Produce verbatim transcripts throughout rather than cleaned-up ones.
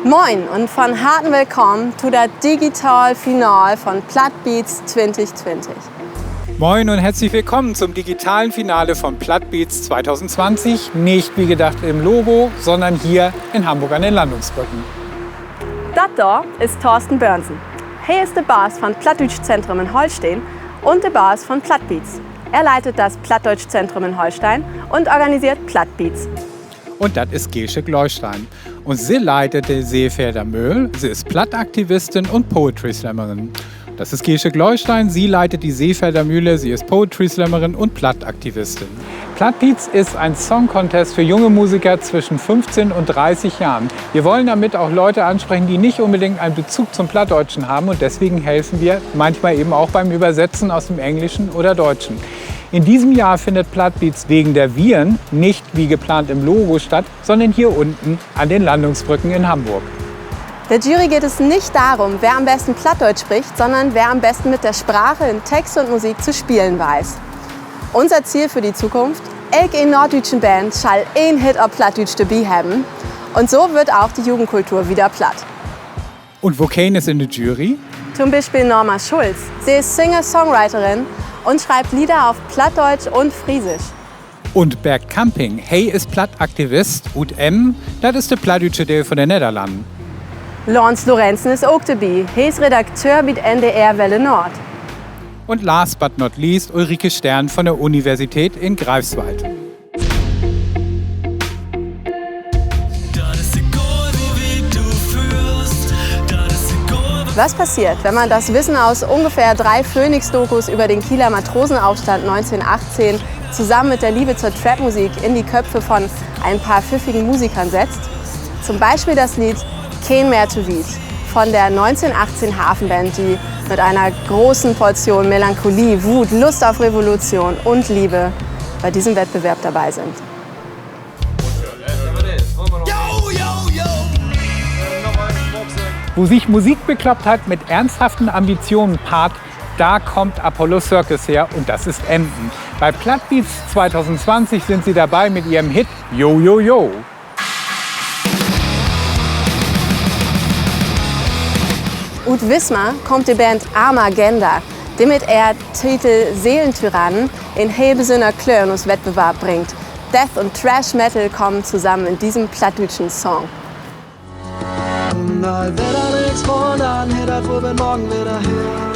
Moin un von Harten willkamen to dat digital Final von Plattbeats twintig twintig. Moin und herzlich willkommen zum digitalen Finale von Plattbeats zweitausendzwanzig. Nicht wie gedacht im Logo, sondern hier in Hamburg an den Landungsbrücken. Dat dor is Thorsten Börnsen. He is de Baas von Plattdüütsch Zentrum in Holsteen un de Baas von Plattbeats. Er leitet das Plattdeutschzentrum in Holstein und organisiert Plattbeats. Un dat is Gesche Gleustein. Un se leitet de Seefelder Möhl. Se is Plattaktivistin un Poetry Slammerin. Das ist Gesche Gleustein. Sie leitet die Seefelder Mühle. Sie ist Poetry Slammerin und Plattaktivistin. Plattbeats ist ein Song-Contest für junge Musiker zwischen fünfzehn und dreißig Jahren. Wir wollen damit auch Leute ansprechen, die nicht unbedingt einen Bezug zum Plattdeutschen haben, und deswegen helfen wir manchmal eben auch beim Übersetzen aus dem Englischen oder Deutschen. In diesem Jahr findet Plattbeats wegen der Viren nicht wie geplant im Logo statt, sondern hier unten an den Landungsbrücken in Hamburg. Der Jury geht es nicht darum, wer am besten Plattdeutsch spricht, sondern wer am besten mit der Sprache in Text und Musik zu spielen weiß. Unser Ziel für die Zukunft: Elk een norddüütsche Band schall een Hit op Plattdüütsch dorbi hebben. Und so wird auch die Jugendkultur wieder platt. Un wokeen is in de Jury? To'n Bispeel Norma Schulz. Se is Singer-Songwriterin un schreibt Lieder auf Plattdeutsch und Friesisch. Un Bert Kamping, he is Plattaktivist ut Emden, dat is de plattdüütsche Deel von de Nedderlannen. Lornz Lorenzen is ok dorbi. He is Redakteur bi't N D R Welle Nord. Und last but not least Ulrike Stern von der Universität in Greifswald. Was passiert, wenn man das Wissen aus ungefähr drei Phoenix-Dokus über den Kieler Matrosenaufstand neunzehnhundertachtzehn zusammen mit der Liebe zur Trap-Musik in die Köpfe von ein paar pfiffigen Musikern setzt? Zum Beispiel das Lied Keen mehr to wiet von der neunzehnhundertachtzehn Hafenband, die mit einer großen Portion Melancholie, Wut, Lust auf Revolution und Liebe bei diesem Wettbewerb dabei sind. Wo sich Musik bekloppt hat, mit ernsthaften Ambitionen paart, da kommt Apollo Circus her und das ist Emden. Bei Plattbeats zweitausendzwanzig sind sie dabei mit ihrem Hit Yo, yo, yo. Ut Wismar kaamt de Band Amagenda, de mit ehr Titel Seelentyrannen en heel besünner Klöör in us Wettbewarb bringt. Death un Thrash Metal kaamt tosamen in dissen plattdüütschen Song.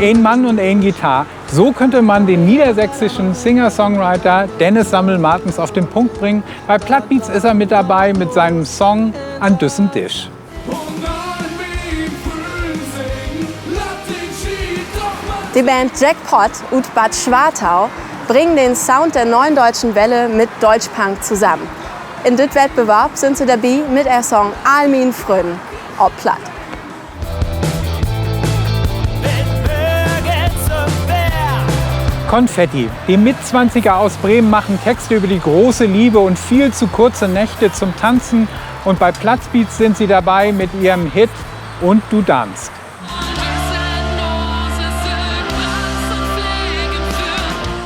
Een Mann und een Gitarr. So könnte man den niedersächsischen Singer-Songwriter Dennis Sammel-Martens auf den Punkt bringen. Bei Plattbeats ist er mit dabei mit seinem Song An düssen Disch. De Band Jackpot ut Bad Schwartau bringen den Sound der Neuen Deutschen Welle mit Deutschpunk zusammen. In düt Wettbewarb sünd se dorbi mit ehr Song All mien Frünnen op Platt. Konfetti. Die Mitzwanziger aus Bremen machen Texte über die große Liebe und viel zu kurze Nächte zum Tanzen. Und bei Plattbeats sind sie dabei mit ihrem Hit Und du danzt.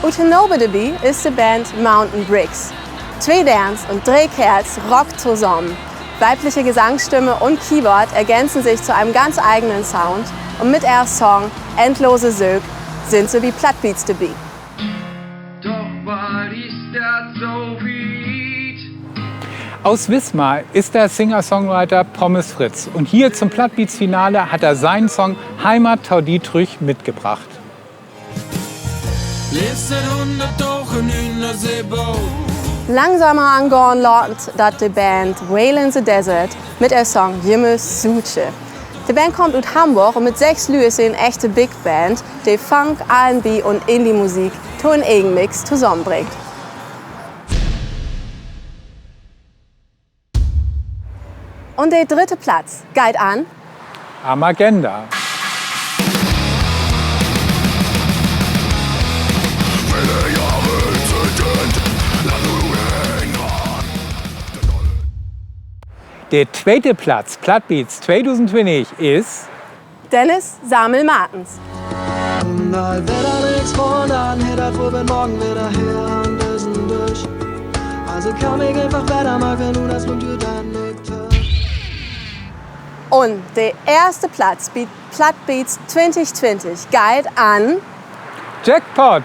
Ut Hannover dorbi is de Band Mountain Bricks. Twee Deerns un dree Keerls rockt tosamen. Weibliche Gesangsstimme und Keyboard ergänzen sich zu einem ganz eigenen Sound und mit ehr Song Endlose Söök sünd se bi Plattbeats dorbi. Doch bald is dat so wiet. Aus Wismar ist der Singer-Songwriter Pommes Fritz. Und hier zum Plattbeats-Finale hat er seinen Song Heimat to di trüch mitgebracht. Langsamer angahn laat dat de Band Wail in the Desert mit ehr Song Jümmers Suutje. De Band kaamt ut Hamborg un mit sess Lüüd is se en echte Big Band, de Funk, R and B un Indie-Musik to en egen Mix tosamenbringt. Un de drüdde Platz geiht an Amagenda. De tweete Platz, Plattbeats tweedusend twintig, is Dennis Sammel-Martens. Un de eerste Platz bi Plattbeats twintig twintig geiht an Jackpot.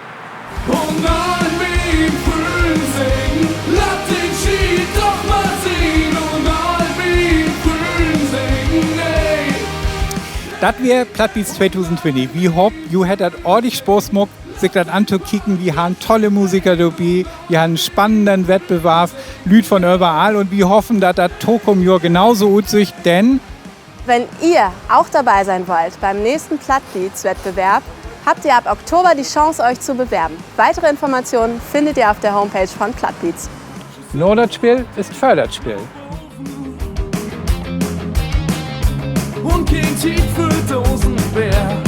Un all mien Frünnen seggen: Laat den Schiet doch mal sehn. Un all mien Frünnen seggen: Nee. Dat weer Plattbeats tweedusendtwintig. Wi hoopt, jo hett dat ordig Spaaß maakt, sik dat antokieken. Wi harrn tolle Musiker dorbi, wi harrn en spannenden Wettbewarf, Lüüd von överall, un wi hoffen, dat dat tokamen Johr genauso utsüht, denn Wenn ihr auch dabei sein wollt beim nächsten Plattbeats-Wettbewerb, habt ihr ab Oktober die Chance, euch zu bewerben. Weitere Informationen findet ihr auf der Homepage von Plattbeats. Na dat Spill is vör dat Spill. Un keen Tiet för Dosenbeer.